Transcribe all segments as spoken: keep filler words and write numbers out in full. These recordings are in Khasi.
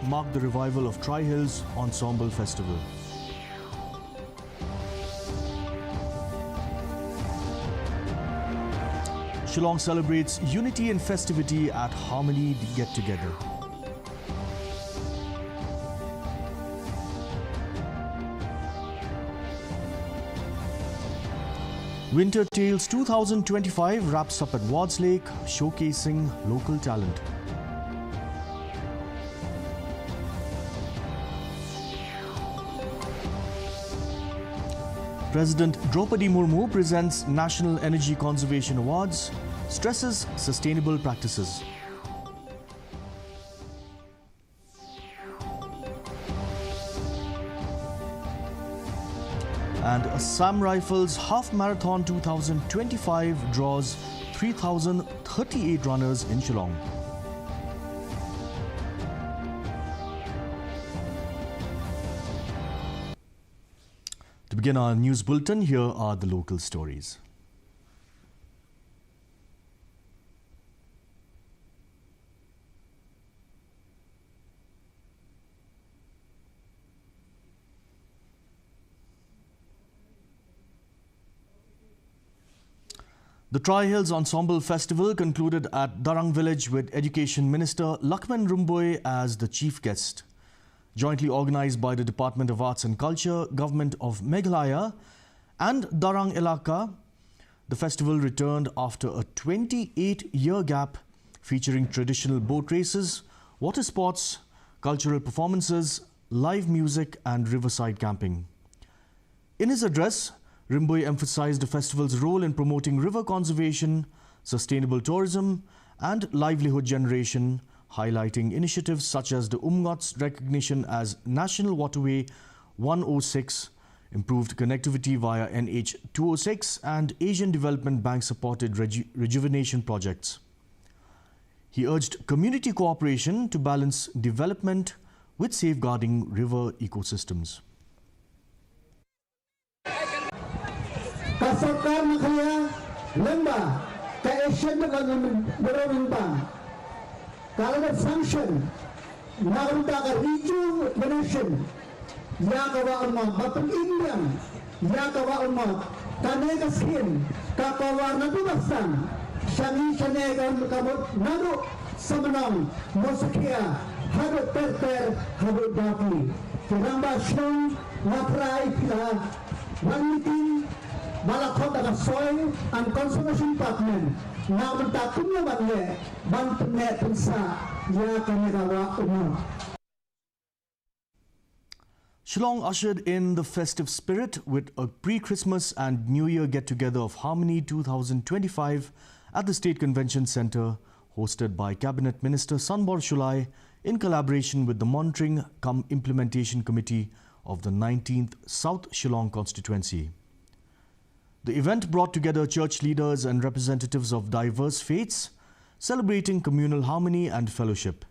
marked the revival of Tri Hills Ensemble Festival. Shillong celebrates unity and festivity at Harmony Get Together. Winter Tales two thousand twenty-five wraps up at Wards Lake, showcasing local talent. President Draupadi Murmu presents National Energy Conservation Awards, stresses sustainable practices. And Assam Rifles Half Marathon two thousand twenty-five draws three thousand thirty-eight runners in Shillong. To begin our news bulletin, here are the local stories. The Tri Hills Ensemble Festival concluded at Darrang Village with Education Minister Lakhman Rymbui as the chief guest. Jointly organized by the Department of Arts and Culture, Government of Meghalaya, and Darrang Elaka, the festival returned after a twenty-eight-year gap, featuring traditional boat races, water sports, cultural performances, live music, and riverside camping. In his address, Rymbui emphasized the festival's role in promoting river conservation, sustainable tourism, and livelihood generation, highlighting initiatives such as the Umngot's recognition as National Waterway one oh six, improved connectivity via N H two oh six, and Asian Development Bank supported reju- rejuvenation projects. He urged community cooperation to balance development with safeguarding river ecosystems. Ka sorkar Meghalaya lyngba ka Asian Development Bank ka la dep sanction na ka bynta ka rejuvenation ïa ka Wah Umngot, ba pynimlang ïa ka Wah Umngot. Kane ka sien ka cover naduh ba san sha ngi shane, ka mut naduh Samnong, Musakhia, haduh Terter, haduh Dawki. Ki rangbah Shillong, nga trai phi la wan meeting ba la khot da ka Soil and Conservation Department na ka bynta kumno ban leh ban pynneh pynsah ïa kane ka Wah Umngot. Shillong ushered in the festive spirit with a pre-Christmas and New Year get-together of Harmony two thousand twenty-five at the State Convention Centre, hosted by Cabinet Minister Sanbor Shullai in collaboration with the Monitoring cum Implementation Committee of the nineteenth South Shillong Constituency. The event brought together church leaders and representatives of diverse faiths, celebrating communal harmony and fellowship.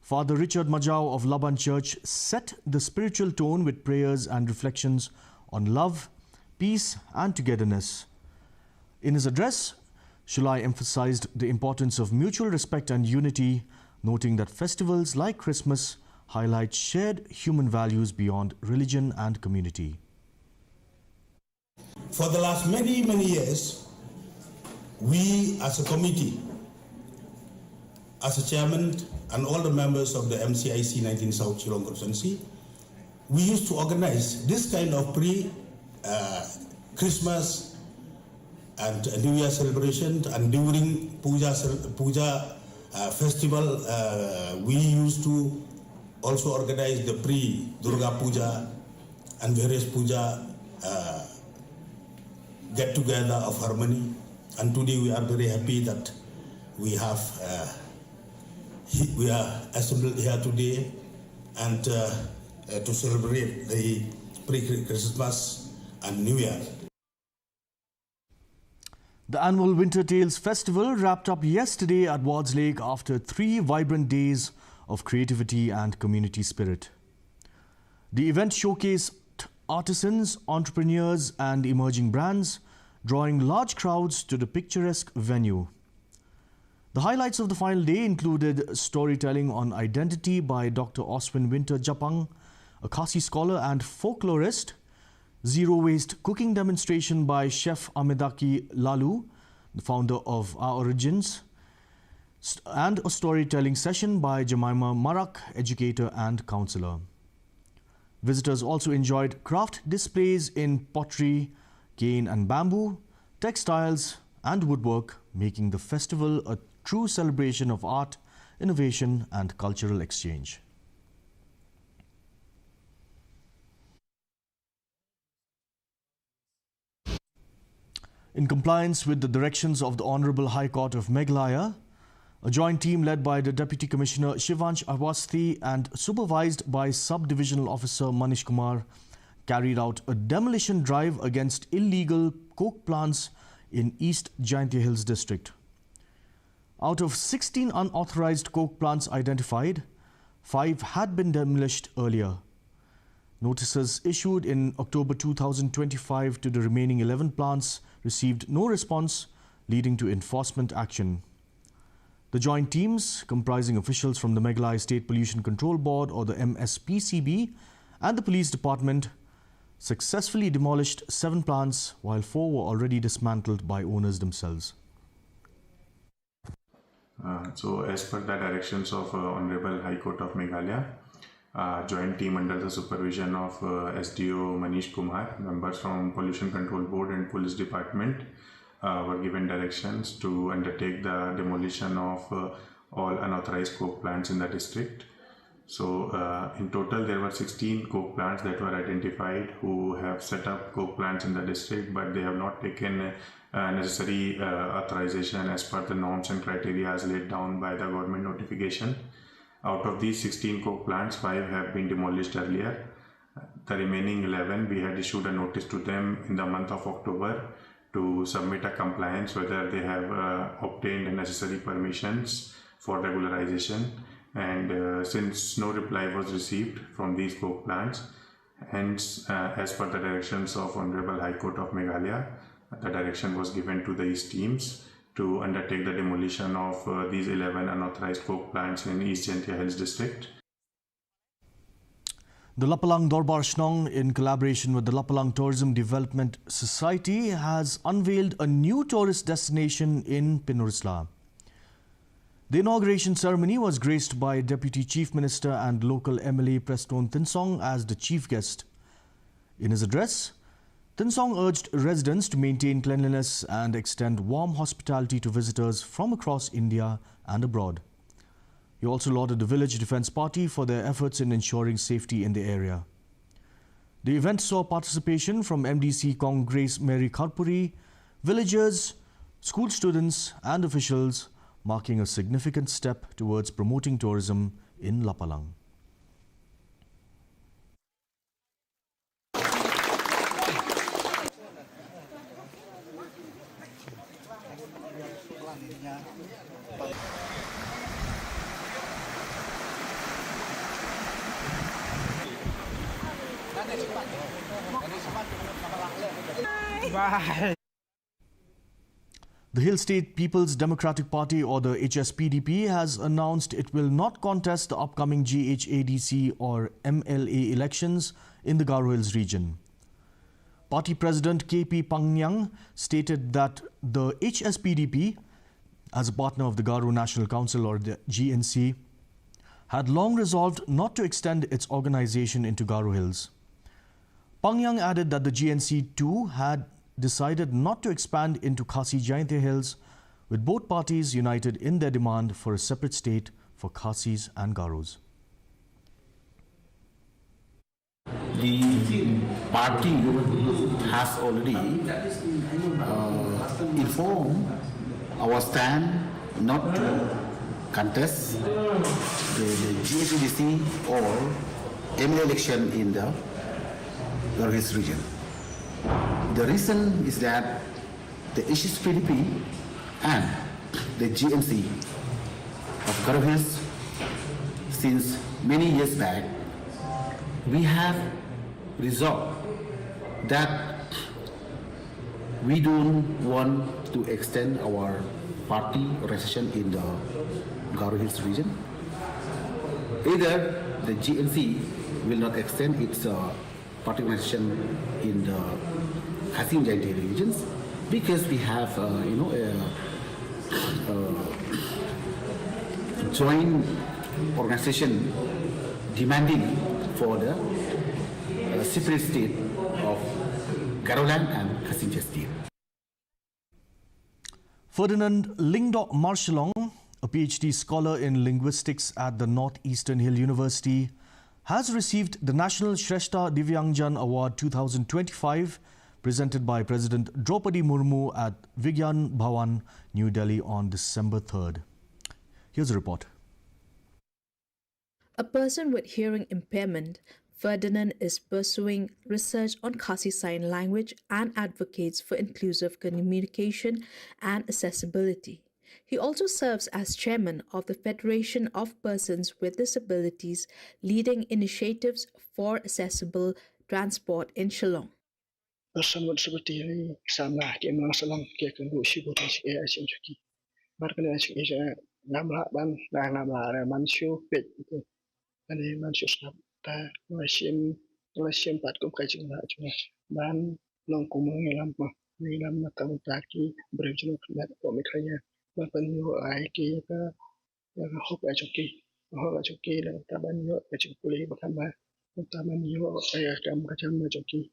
Father Richard Majau of Laban Church set the spiritual tone with prayers and reflections on love, peace, and togetherness. In his address, Shullai emphasized the importance of mutual respect and unity, noting that festivals like Christmas highlight shared human values beyond religion and community. For the last many, many years, we as a committee, as a chairman, and all the members of the M C I C nineteen South Shillong Constituency, we used to organize this kind of pre, uh, Christmas and New Year celebration, and during puja cel-, puja, uh, festival, uh, we used to also organize the pre Durga Puja and various puja, uh, get together of Harmony. And today we are very happy that we have, uh, he-, we are assembled here today and, uh, uh, to celebrate the pre-Christmas and New Year. The annual Winter Tales Festival wrapped up yesterday at Wards Lake after three vibrant days of creativity and community spirit. The event showcased artisans, entrepreneurs, and emerging brands, drawing large crowds to the picturesque venue. The highlights of the final day included storytelling on identity by Doctor Oswin Winter Japang, a Khasi scholar and folklorist, zero waste cooking demonstration by Chef Amedaki Lalu, the founder of Our Origins, st- and a storytelling session by Jemima Marak, educator and counselor. Visitors also enjoyed craft displays in pottery, cane and bamboo, textiles, and woodwork, making the festival a true celebration of art, innovation, and cultural exchange. In compliance with the directions of the Honorable High Court of Meghalaya, a joint team led by the Deputy Commissioner Shivansh Awasthi and supervised by Sub-Divisional Officer Manish Kumar carried out a demolition drive against illegal coke plants in East Jaintia Hills District. Out of sixteen unauthorized coke plants identified, five had been demolished earlier. Notices issued in October two thousand twenty-five to the remaining eleven plants received no response, leading to enforcement action. The joint teams, comprising officials from the Meghalaya State Pollution Control Board or the M S P C B, and the police department, successfully demolished seven plants, while four were already dismantled by owners themselves. Uh, so, as per the directions of uh, Honorable High Court of Meghalaya, uh, joint team under the supervision of uh, S D O Manish Kumar, members from Pollution Control Board and Police Department, uh, were given directions to undertake the demolition of uh, all unauthorized coke plants in the district. So, uh, in total, there were sixteen coke plants that were identified who have set up coke plants in the district, but they have not taken uh, necessary uh, authorization as per the norms and criteria as laid down by the government notification. Out of these sixteen coke plants, five have been demolished earlier. The remaining eleven, we had issued a notice to them in the month of October to submit a compliance whether they have uh, obtained necessary permissions for regularization. And uh, since no reply was received from these coke plants, hence, uh, as per the directions of Honorable High Court of Meghalaya, the direction was given to these teams to undertake the demolition of uh, these eleven unauthorized coke plants in East Jaintia Hills District. The Lapalang Dorbar Shnong, in collaboration with the Lapalang Tourism Development Society, has unveiled a new tourist destination in Pynursla. The inauguration ceremony was graced by Deputy Chief Minister and local M L A Prestone Tynsong as the chief guest. In his address, Tynsong urged residents to maintain cleanliness and extend warm hospitality to visitors from across India and abroad. He also lauded the Village Defence Party for their efforts in ensuring safety in the area. The event saw participation from M D C Kong Grace Mary Kharpuri, villagers, school students, and officials, marking a significant step towards promoting tourism in Lapalang. Bye. The Hill State People's Democratic Party, or the H S P D P, has announced it will not contest the upcoming G H A D C or M L A elections in the Garo Hills region. Party President K P Pangngiang stated that the H S P D P, as a partner of the Garo National Council, or the G N C, had long resolved not to extend its organization into Garo Hills. Pangngiang added that the G N C too had decided not to expand into Khasi Jaintia Hills, with both parties united in their demand for a separate state for Khasis and Garos. The party has already uh, informed our stand not to contest the, the G H A D C or M L A election in the Garo Hills region. The reason is that the H S P D P and the G N C of Garo Hills since many years back, we have resolved that we don't want to extend our party organization in the Garo Hills region. Either the G N C will not extend its uh, party organization in the Khasi and Jaintia regions because we have, uh, you know, a, a joint organization demanding for the uh, separate state of Garoland and Khasi Jaintia state. Ferdinand Lyngdoh Marshallong, a P H D scholar in linguistics at the Northeastern Hill University, has received the National Shrestha Divyangjan Award two thousand twenty-five, presented by President Draupadi Murmu at Vigyan Bhawan, New Delhi on December third. Here's a report. A person with hearing impairment, Ferdinand is pursuing research on Khasi Sign Language and advocates for inclusive communication and accessibility. He also serves as chairman of the Federation of Persons with Disabilities, leading initiatives for accessible transport in Shillong. Person with disability samla ki em lang sa long ki ka ngu shi bu ta shi e a shim shuki. Bar kane a shim e ja ngam lah ban, na ngam lah re man shu pet itu. Kane man shu snap ta ngla shim, ngla shim pat kum ka jinglah jong ban long kum ngi lam ma. Ngi lam na kam ta ki brem jong khat ko mi khaya. Ba pan yo ai ki ka ya ka hok a jong ki. Hok a jong ki la ta ban yo ka jingpule ba kan ba. Ta ban yo ya kam ka jam a jong ki.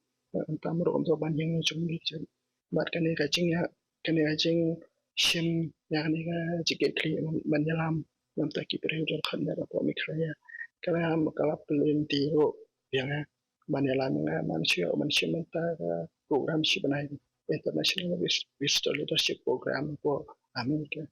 Ta ma rom to ban yang jong ki jam. Bad kane ka jing ya, kane ka jing shim ya kane ka jingkit khlieh ban ïalam. Lam ta ki briew jong khat na ka pok mi khaya. Ka lam ka lap lynti ruh biang ya. Ban ïalam nga man shu ban shim ta ka program shi bnai International Vis-, Visitor Leadership Program ko America.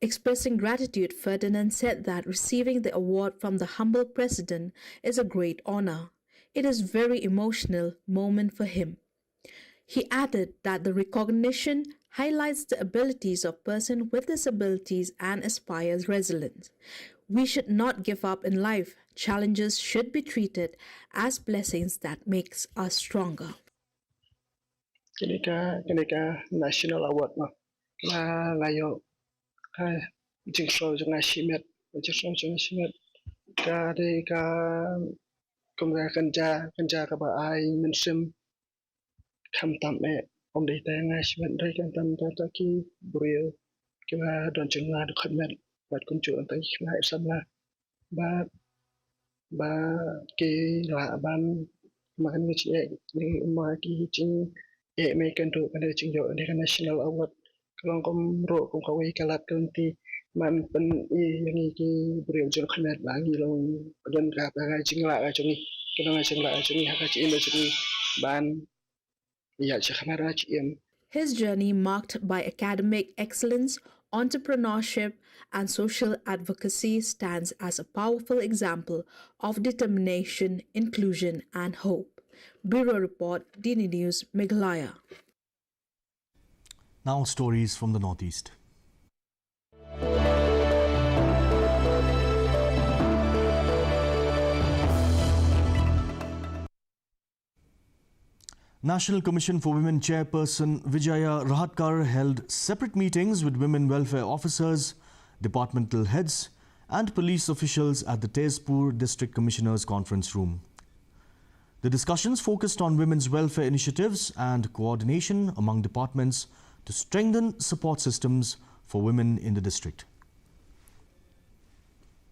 Expressing gratitude, Ferdinand said that receiving the award from the humble president is a great honor. It is very emotional moment for him. He added that the recognition highlights the abilities of persons with disabilities and inspires resilience. We should not give up in life. Challenges should be treated as blessings that makes us stronger. Kane ka, kane ka National Award ma. La, la yo. Ka jingsngew jong nga shimet. Jingsngew jong nga shimet. Ka dei ka kum ka kynja, kynja kaba ai mynsiem. Khamtam eh, ym dei tang nga shimet, dei khamtam ta ta ki briew kiba don jinglah dkhot met bad kumjuh ta ki khynnah samla. Bad ba ki lah ban man ki jingeh, ma ki jingeh me kan tu kan jingïoh ne ka National Award. Ka long kum ruh kum kawei ka lad ka lynti man pyn-i ïa ngi ki briew jong khynnah ba ngi long don ka ba ka jinglah ka jong ngi, ka long ka jinglah ka jong ngi ha ka jingim ka jong ngi ban ïa sha khynnah ka jingim. His journey, marked by academic excellence, entrepreneurship, and social advocacy, stands as a powerful example of determination, inclusion, and hope. Bureau Report, D D News, Meghalaya. Now, stories from the Northeast. National Commission for Women Chairperson Vijaya Rahatkar held separate meetings with women welfare officers, departmental heads, and police officials at the Tezpur District Commissioners Conference Room. The discussions focused on women's welfare initiatives and coordination among departments to strengthen support systems for women in the district.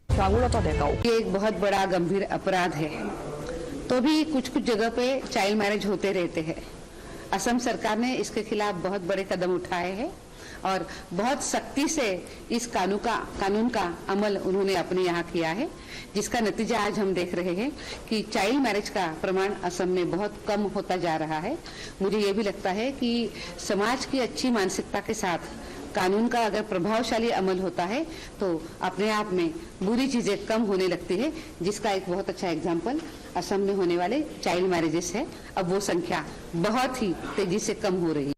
ये एक बहुत बड़ा गंभीर अपराध है। तो भी कुछ-कुछ जगह पे चाइल्ड मैरिज होते रहते हैं। असम सरकार ने इसके खिलाफ बहुत बड़े कदम उठाए हैं और बहुत सख्ती से इस कानू का, कानून का अमल उन्होंने अपने यहाँ किया है, जिसका नतीजा आज हम देख रहे हैं कि चाइल्ड मैरिज का प्रमाण असम में बहुत कम होता जा रहा है। मुझे ये भी लगता है कि समाज की अच्छी मानसिकता के साथ कानून का अगर प्रभावशाली अमल होता है, तो अपने आप में बुरी चीज़ें कम होने लगती है, जिसका एक बहुत अच्छा एग्जाम्पल असम में होने वाले चाइल्ड मैरिजेस है। अब वो संख्या बहुत ही तेज़ी से कम हो रही है।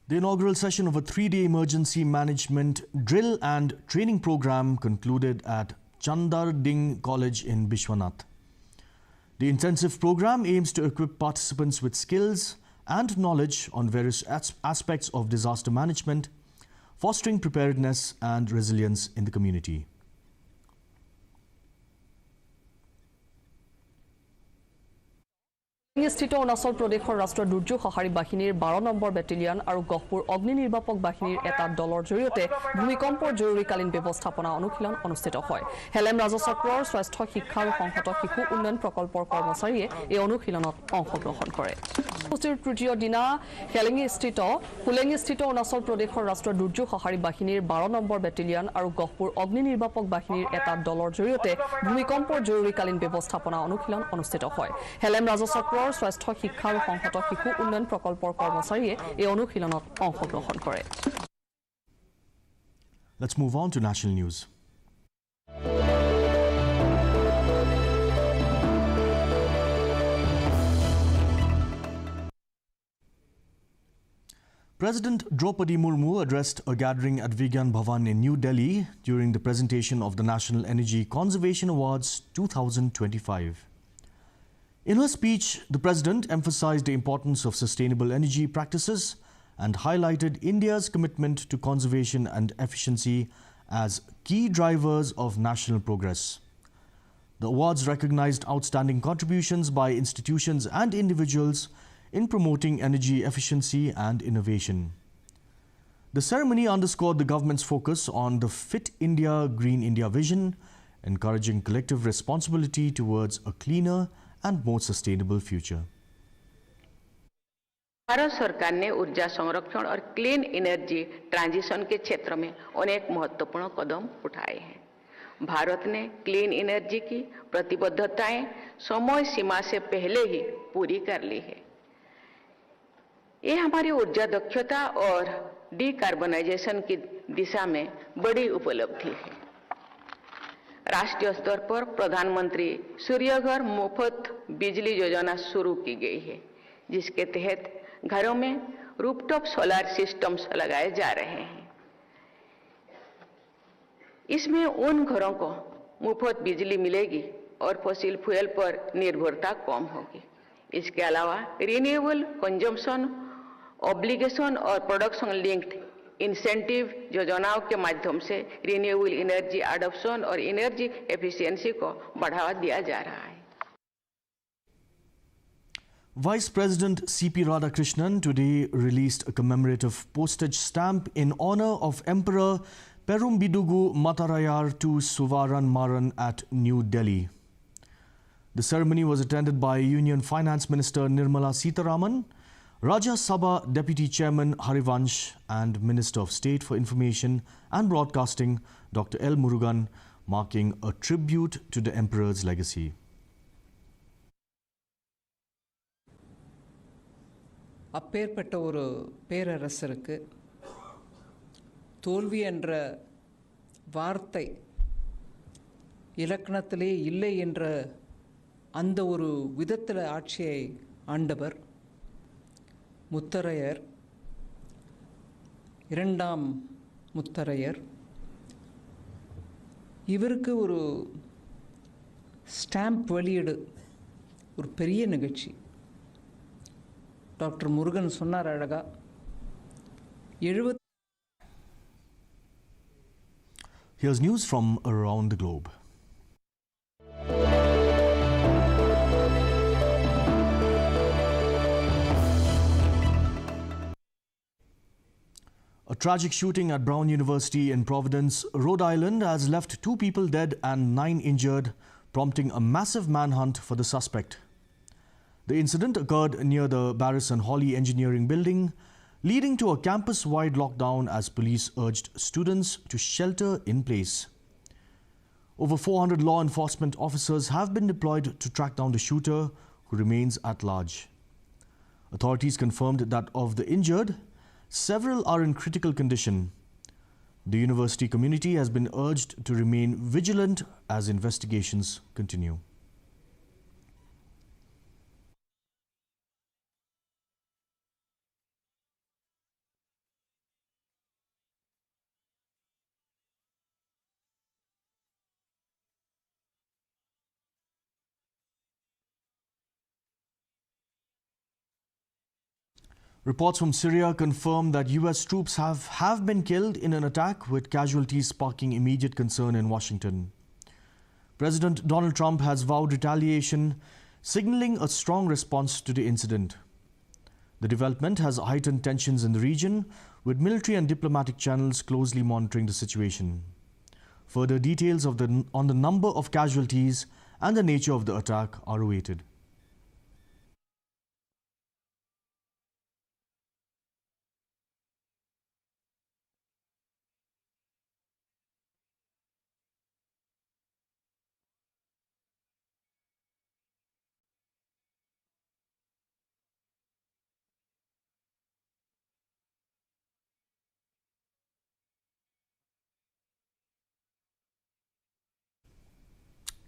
The inaugural session of a three-day emergency management drill and training program concluded at Chandarding College in Bishwanath. The intensive program aims to equip participants with skills and knowledge on various as-, aspects of disaster management, fostering preparedness and resilience in the community. স্থিত অৰুণাচল প্ৰদেশৰ ৰাষ্ট্ৰীয় দুৰ্যোগ সঁহাৰি বাহিনীৰ বাৰ নম্বৰ বেটেলিয়ন আৰু গহপুৰ অগ্নি নিৰ্বাপক বাহিনীৰ এটা দলৰ জৰিয়তে ভূমিকম্পৰ জৰুৰীকালীন ব্যৱস্থাপনা অনুশীলন অনুষ্ঠিত হয়। হেলেম ৰাজচক্ৰৰ স্বাস্থ্য শিক্ষা আৰু সংহত শিশু উন্নয়ন প্ৰকল্পৰ কৰ্মচাৰীয়ে এই অনুশীলনত অংশগ্ৰহণ কৰে। কাৰ্যসূচীৰ তৃতীয় দিনা হেলেঙেস্থিত, হোলেঙেস্থিত অৰুণাচল প্ৰদেশৰ ৰাষ্ট্ৰীয় দুৰ্যোগ সঁহাৰি বাহিনীৰ বাৰ নম্বৰ বেটেলিয়ন আৰু গহপুৰ অগ্নি নিৰ্বাপক বাহিনীৰ এটা দলৰ জৰিয়তে ভূমিকম্পৰ জৰুৰীকালীন ব্যৱস্থাপনা অনুশীলন অনুষ্ঠিত হয়। হেলেম ৰাজচক্ৰৰ স্বাস্থ্য শিক্ষা আৰু সংহত শিশু উন্নয়ন প্ৰকল্পৰ কৰ্মচাৰীয়ে এই অনুশীলনত অংশগ্ৰহণ কৰে। Let's move on to national news. President Draupadi Murmu addressed a gathering at Vigyan Bhawan in New Delhi during the presentation of the National Energy Conservation Awards two thousand twenty-five. In her speech, the President emphasized the importance of sustainable energy practices and highlighted India's commitment to conservation and efficiency as key drivers of national progress. The awards recognized outstanding contributions by institutions and individuals in promoting energy efficiency and innovation. The ceremony underscored the government's focus on the Fit India, Green India vision, encouraging collective responsibility towards a cleaner and more sustainable future. भारत सरकार ने ऊर्जा संरक्षण और क्लीन एनर्जी ट्रांजिशन के क्षेत्र में अनेक महत्वपूर्ण कदम उठाए हैं। भारत ने क्लीन एनर्जी की प्रतिबद्धताएं समय सीमा से पहले ही पूरी कर ली है। ये हमारी ऊर्जा दक्षता और डिकार्बोनाइजेशन की दिशा में बड़ी उपलब्धि है। राष्ट्रीय स्तर पर प्रधानमंत्री सूर्यघर मुफ्त बिजली योजना शुरू की गई है, जिसके तहत घरों में रूफटॉप सोलर सिस्टम्स लगाए जा रहे हैं। इसमें उन घरों को मुफ्त बिजली मिलेगी और फॉसिल फ्यूल पर निर्भरता कम होगी। इसके अलावा रिन्यूएबल कंजम्पशन ऑब्लिगेशन और प्रोडक्शन लिंक्ड इंसेंटिव योजनाओं के माध्यम से रिन्यूएबल एनर्जी एडॉप्शन और एनर्जी एफिशिएंसी को बढ़ावा दिया जा रहा है। Vice President C P Radhakrishnan today released a commemorative postage stamp in honor of Emperor Perumbidugu Mattarayar two Suvaran Maran at New Delhi. The ceremony was attended by Union Finance Minister Nirmala Sitharaman, Rajya Sabha Deputy Chairman Harivansh, and Minister of State for Information and Broadcasting Doctor L Murugan, marking a tribute to the Emperor's legacy. அப்பேற்பட்ட ஒரு பேரரசருக்கு தோல்வி என்ற வார்த்தை இலக்கணத்திலே இல்லை என்ற அந்த ஒரு விதத்தில் ஆட்சியை ஆண்டவர் முத்தரையர், இரண்டாம் முத்தரையர். இவருக்கு ஒரு ஸ்டாம்ப் வெளியீடு ஒரு பெரிய நிகழ்ச்சி. டாக்டர் முருகன் சொன்னார் அழகா. எழுபது Here's news from around the globe. A tragic shooting at Brown University in Providence, Rhode Island, has left two people dead and nine injured, prompting a massive manhunt for the suspect. The incident occurred near the Barris and Holly Engineering Building, leading to a campus wide lockdown as police urged students to shelter in place. Over four hundred law enforcement officers have been deployed to track down the shooter, who remains at large. Authorities confirmed that of the injured, several are in critical condition. The university community has been urged to remain vigilant as investigations continue. Reports from Syria confirm that U S troops have, have been killed in an attack, with casualties sparking immediate concern in Washington. President Donald Trump has vowed retaliation, signaling a strong response to the incident. The development has heightened tensions in the region, with military and diplomatic channels closely monitoring the situation. Further details of the, on the number of casualties and the nature of the attack are awaited.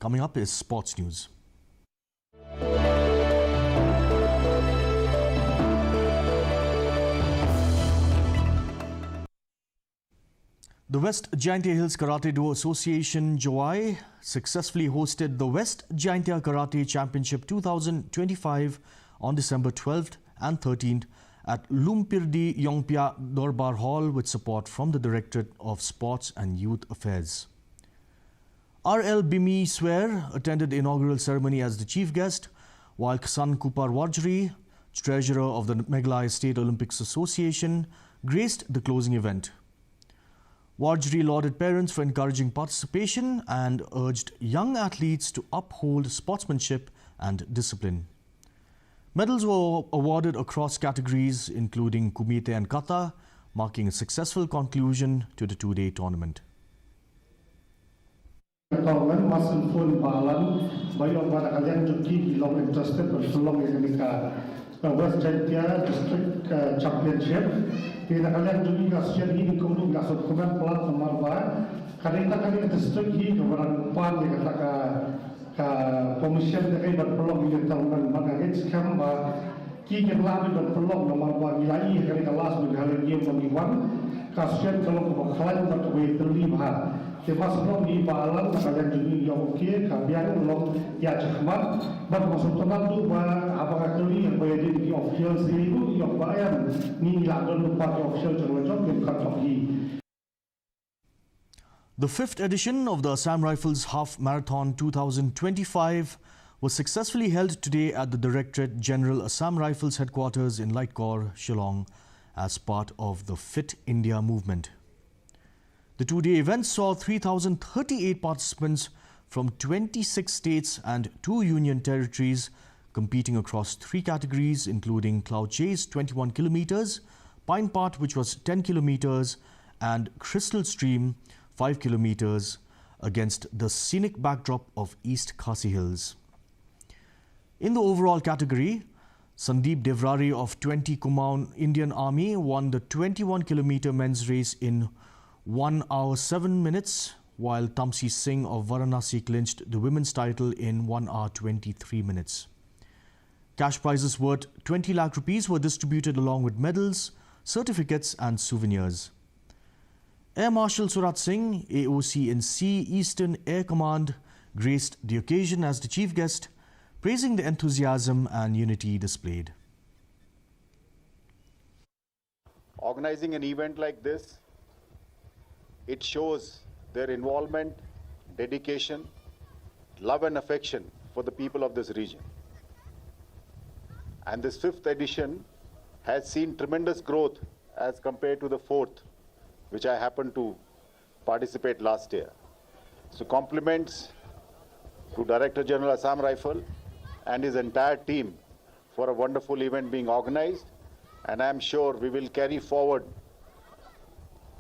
Coming up is sports news. The West Jaintia Hills Karate Do Association, Jowai, successfully hosted the West Jaintia Karate Championship two thousand twenty-five on December twelfth and thirteenth at Lumpirdi Yongpia Dorbar Hall, with support from the Directorate of Sports and Youth Affairs. R L Bimi Swer attended the inaugural ceremony as the chief guest, while Ksan Kupar Warjri, treasurer of the Meghalaya State Olympics Association, graced the closing event. Warjri lauded parents for encouraging participation and urged young athletes to uphold sportsmanship and discipline. Medals were awarded across categories, including Kumite and Kata, marking a successful conclusion to the two-day tournament. Tournament, ma sngewthuh ba la, ba ïoh ba na ka liang jong ki ki long interested ban pynlong ïa kane ka, ka West Jaintia District, uh, Championship. Te na ka liang jong ngi nga sngewthuh ngi kum ruh nga sngewthuh kumne palat namar ba ka dei kata ka district hi kaba dang pan ïa kata ka, ka permission da ka ban pynlong ïa ka tournament, bad nga ngeit skhem ba ki kin lah beit ban pynlong namar ba ngi la ïohi ha kane ka last Meghalaya Games ba ngi wan, ka sien ka long kaba khlaiñ bad kaba ïatylli bha. Te ma sngewthuh ngi ba la na ka liang jong ngi ïoh, okay, ka biang long ïa shakhmat. Bad ma sngewthuh naduh ba haba nga kylli haba ïadei ki officials hi ruh ïoh ba em ngi la don lypa ki official jong la jong ki kat jong hi. The fifth edition of the Assam Rifles Half Marathon two thousand twenty-five was successfully held today at the Directorate General Assam Rifles Headquarters in Laitkor, Shillong, as part of the Fit India movement. The two-day event saw three thousand thirty-eight participants from twenty-six states and two union territories competing across three categories, including Cloud Chase, twenty-one kilometers, Pine Path, which was ten kilometers, and Crystal Stream, five kilometers, against the scenic backdrop of East Khasi Hills. In the overall category, Sandeep Devrari of twenty Kumaon Indian Army won the twenty-one kilometer men's race in one hour seven minutes, while Tamsi Singh of Varanasi clinched the women's title in one hour twenty-three minutes. Cash prizes worth twenty lakh rupees were distributed along with medals, certificates and souvenirs. Air Marshal Surat Singh, A O C in C, Eastern Air Command, graced the occasion as the chief guest, praising the enthusiasm and unity displayed. Organizing an event like this, it shows their involvement, dedication, love and affection for the people of this region. And this fifth edition has seen tremendous growth as compared to the fourth, which I happened to participate last year. So compliments to Director General Assam Rifle and his entire team for a wonderful event being organized, and I am sure we will carry forward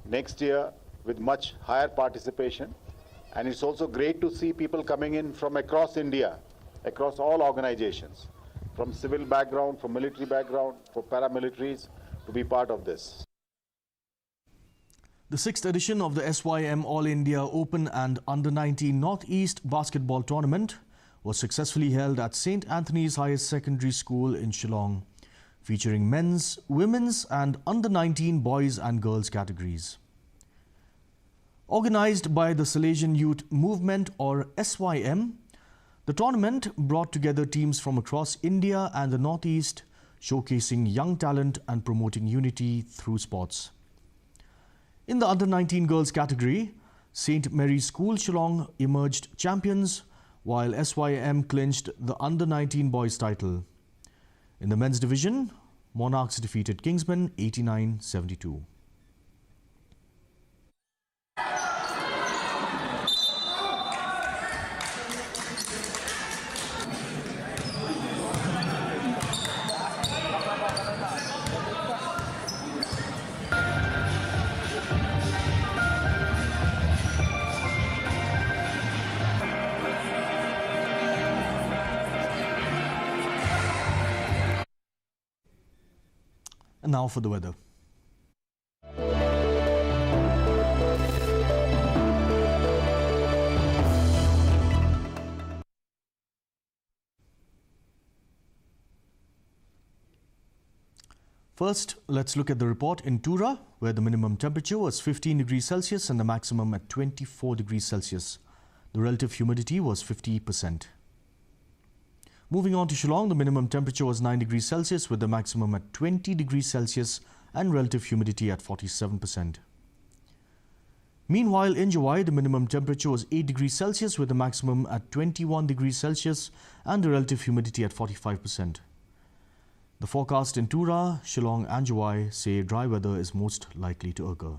next year with much higher participation. And it's also great to see people coming in from across India, across all organizations, from civil background, from military background, from paramilitaries, to be part of this. The sixth edition of the S Y M All India Open and Under nineteen Northeast Basketball Tournament was successfully held at Saint Anthony's Higher Secondary School in Shillong, featuring men's, women's, and under nineteen boys and girls categories. Organized by the Salesian Youth Movement, or S Y M, the tournament brought together teams from across India and the Northeast, showcasing young talent and promoting unity through sports. In the under nineteen girls category, Saint Mary's School Shillong emerged champions, while S Y M clinched the under nineteen boys title. In the men's division, Monarchs defeated Kingsmen eighty-nine seventy-two. And now for the weather. First, let's look at the report in Tura, where the minimum temperature was fifteen degrees Celsius and the maximum at twenty-four degrees Celsius. The relative humidity was fifty percent. Moving on to Shillong, the minimum temperature was nine degrees Celsius with the maximum at twenty degrees Celsius and relative humidity at forty-seven percent. Meanwhile, in Jowai, the minimum temperature was eight degrees Celsius with the maximum at twenty-one degrees Celsius and the relative humidity at forty-five percent. The forecast in Tura, Shillong and Jowai say dry weather is most likely to occur.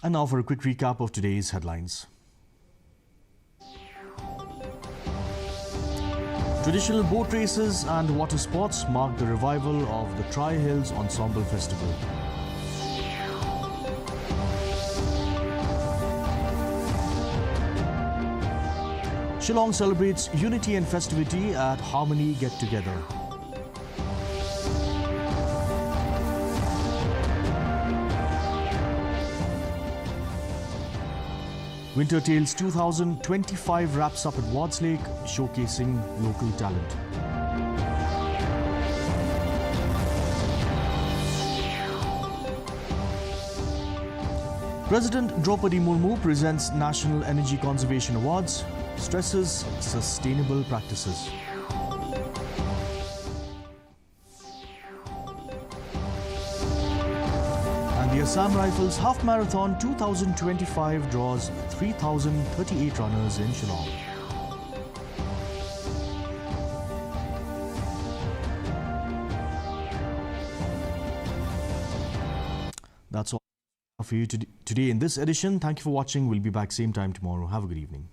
And now for a quick recap of today's headlines. Traditional boat races and water sports mark the revival of the Tri Hills Ensemble Festival. Shillong celebrates unity and festivity at Harmony Get Together. Winter Tales two thousand twenty-five wraps up at Wards Lake, showcasing local talent. President Draupadi Murmu presents National Energy Conservation Awards, stresses sustainable practices. And the Assam Rifles Half Marathon two thousand twenty-five draws three thousand thirty-eight runners in Shillong. That's all for you tod- today in this edition. Thank you for watching. We'll be back same time tomorrow. Have a good evening.